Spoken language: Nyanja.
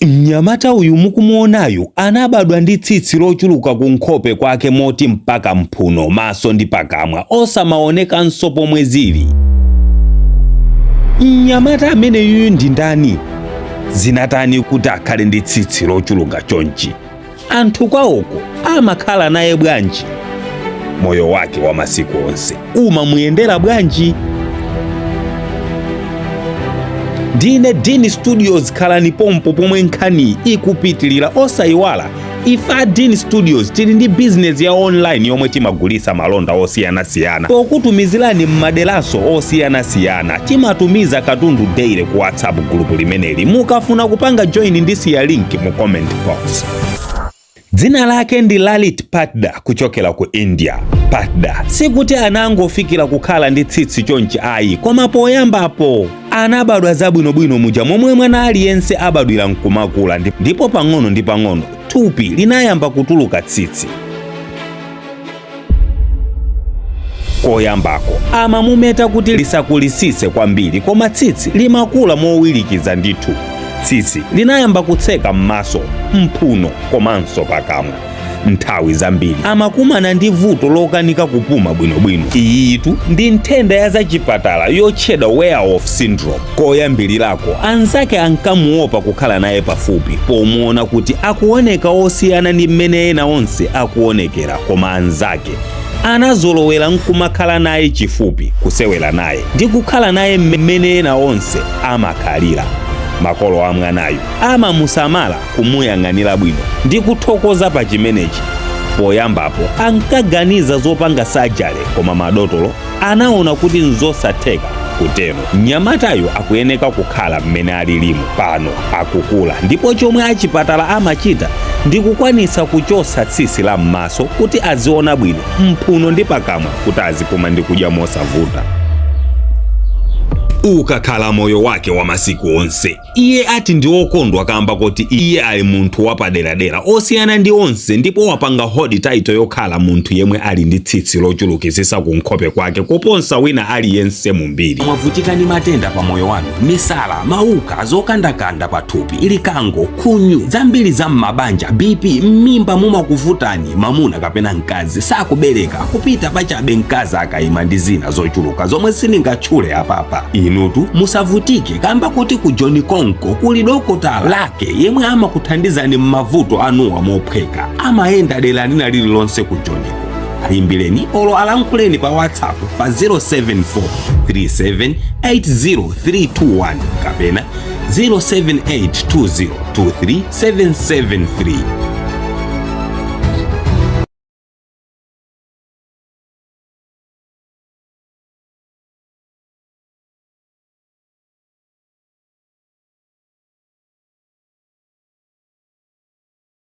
Mnyamata uyu mukumuonayu anabadwa ndi tsitsi lochuluka ku nkhope kwake moti mpaka mphuno, maso ndi pakamwa osamaonekanso pomwe zili. Mnyamata ameneyuyu ndi ndani? Zinatani kuti akhale ndi tsitsi lochuluka chonchi? Anthu kwawoko amakhala naye bwanji? Moyo wake wa masiku onse umamuyendera bwanji? Ndine Dean Studios, khalani pompo pomwe nkhani ikupitilira. Osayiwala, ife a Dean Studios tili ndi bizinesi ya online yomwe timagulitsa malonda osiyanasiyana pokutumizirani m'maderanso osiyanasiyana. Timatumiza katundu daily ku WhatsApp group limeneli. Mukafuna kupanga join, ndisiya link mu comment box. Dzina lake ndi Lalit Patda kuchokera ku India. Patda sikuti anangofikira kukhala ndi tsitsi chonchi ayi, koma poyambapo anabadwa zabwinobwino muja momwe mwana aliyense abadwira nkumakula, ndipo pang'ono ndi pang'ono thupi linayamba kutuluka tsitsi. Koyambako amamumeta kuti lisakulisise kwambiri, koma tsitsi limakula mowirikiza ndithu. Tsitsi linayamba kutseka m'maso, mphuno komanso pakamwa. Nthawi zambiri amakumana ndi vuto lokanika kupuma bwinobwino. Iyitu ndi nthenda ya zachipatala yotchedwa werewolf syndrome. Koyambirirako anzake ankamuopa kukhala naye pafupi pomuona kuti akuoneka osiyana ndi mmene ena onse akuonekera, koma anzake anazolowera nkumakhala naye chifupi, kusewera naye ndi kukhala naye mmene ena onse amakhalira. Makolo a mwanayu amamusamala, kumuyang'anira bwino ndi kuthokoza pa chimenechi. Poyambapo ankaganiza zopanga sajale, koma madotolo anaona kuti nzosatheka kutero. Mnyamatayo akuyeneka kukhala mmene alilimu. Pano akukula, ndipo chomwe achipatala amachita ndi kukwanisa kuchosa tsitsi la m'maso kuti aziona bwino, mphuno ndi pakamwa kuti azipuma ndi kudya mosavuta. Ukakhala moyo wake wa masiku onse, iye ati ndi okondwa kamba kuti iye ali munthu wapaderadera osiyana ndi onse, ndipo wapanga hold title yokhala munthu yemwe ali ndi tsitsi lochulukisisa ku nkhope kwake kuposa wina aliyense mumbiri. Mwavutika ndi matenda pa moyo wanu, misala, mauka, zokandakanda pa thupi, likango, khunyu, zambiri za m'mabanja, BP, m'mimba mumakuvutani, mamuna kapena mkazi sakubereka, kupita pachabe mkazi akayima ndi zina zochuluka zomwe sindingatchule apapa. Inutu musavutike kamba kuti ku John Konko kuli dokotala lake yemwe amakuthandizani m'mavuto anuwa mophweka. Amayenda dera lina lililonse ku Johniko. Ayimbireni olo alankhuleni pa WhatsApp pa 074 37 80321 kapena 078 20 23 773.